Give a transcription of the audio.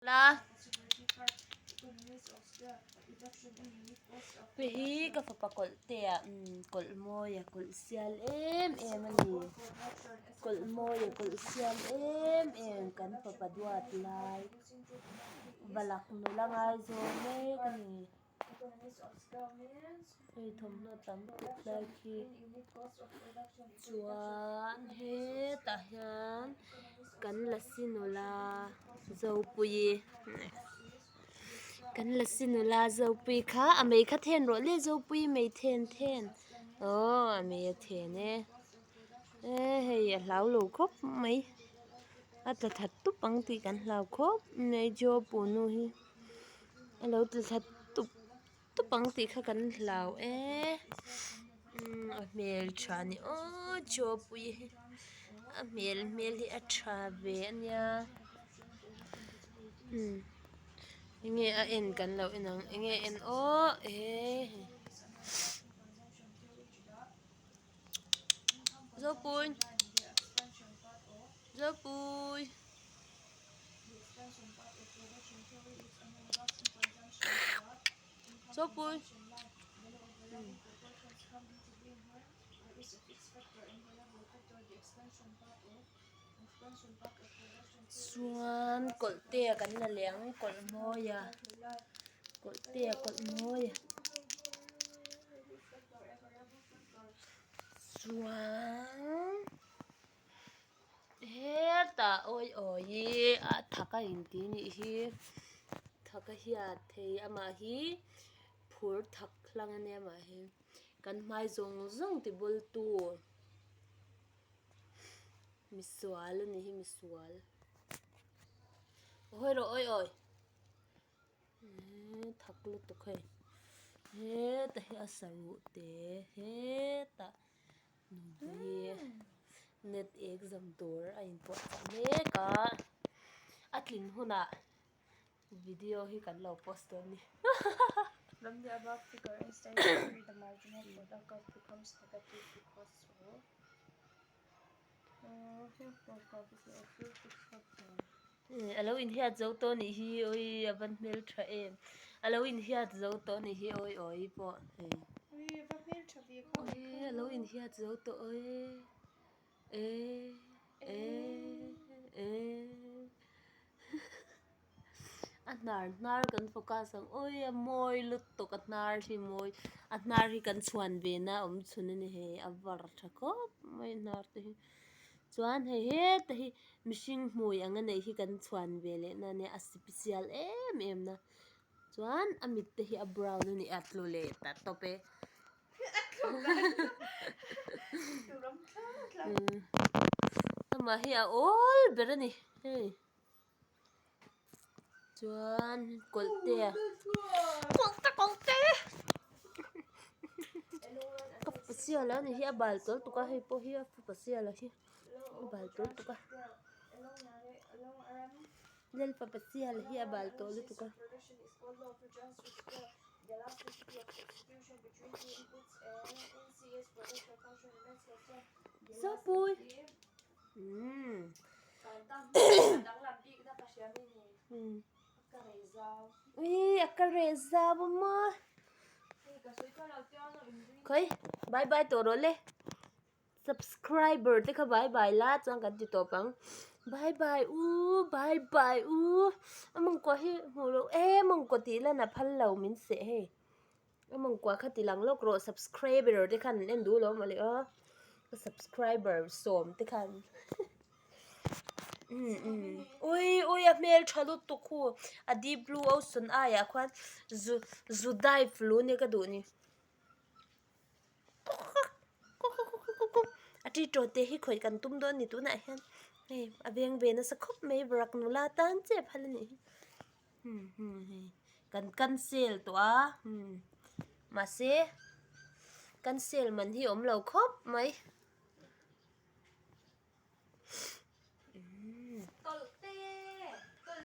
La. Hei hi ka fapa kawlh te ah kawlh mawi a kawlh sial em em a ni kawlh mawi a kawlh sial em em kan fapa duat lai valak nula ngaizawng mek a ni. Hei thawmhnaw tam tak lai khi chuan hetah hian kan lasi nula Zopuii kan lasi nula Zopuii kha a mei kha then rawh le Zopuii mei then then aw a mei a then e e hei a hlau lo khawp mai a tla that tup ang tih kan hlau khawp mai Jopunu hi. A lo tla thla tup tup ang tih kha kan hlau e umm a hmeltha a ni aw chaw pui hi a hmel hmel hi a tha ve a nia umm enge a en kan lo en ang enge a en aw eh Zopui Zopui. Zopui chuan kawlh te ah kan la leh ang kawlh mawi a kawlh te ah kawlh mawi a chuan. Hetah awi awi a thak a inti nih hi thak a hiat thei amah hi phur thak hlang ania amah hi kan hmai zawng zawng ti bawl tu misual anih hi misual hawi rawh awi awi eee thak lutuk hei hetah hi a saruh te hetah. Net exam tur a inpuahchah mek a a tlin hunah video hi kan lo post dawn a ni. A lo inhiat zo tawh anih hi awii a van hmeltha em a lo inhiat zo tawh anih hi awi awi pawh hei awii a lo inhiat zo tawh e e e e a hnar hnar kan focus ang awii a mawi lutuk a hnar hi mawi a hnar hi kan chhuan ve na awm chhun a ni hei a var tha khawp mai a hnar te hi chuan hei heta hi mihring hmui ang a neih hi kan chhuan ve leh na ania a sipisial em em na chuan a mit te hi a brown a ni a tlu leh ta tawp e amah hi a awl ber a ni hei. Chuan kawlh te a kawlh te kawlh te ka pasial a ni hi a bal tawl tuk a hei pawh hi a pasial a hi a bal tawl tuk a lalpa pasial hi a bal tawh lutuk a. Zopui. Ui a ka reh zau a maw khawi bye bye tawh rawh le subscriber te kha bye bye la chuan kan ti tawp ang bye bye u bye bye u a mawngkua hi hmuh loh e mawngkua tih lan a phal lo min seh hei a mawngkua kha ti lang lawk rawh subscriber te khan an en duh lo mawle aw ka subscriber sawm te khan ui ui a hmel tha lutuk hu a deep blue ocean aiah khuan zu zu dive lu nia ka duh ni a ṭi ṭawt te hi khawih kan tum dawn a ni tunah hian hei a veng ve nasa khawp mai varak nula tan chiah phal a nih hi. Kan cancel tawh a mahse cancel man hi a awm lo khawp mai.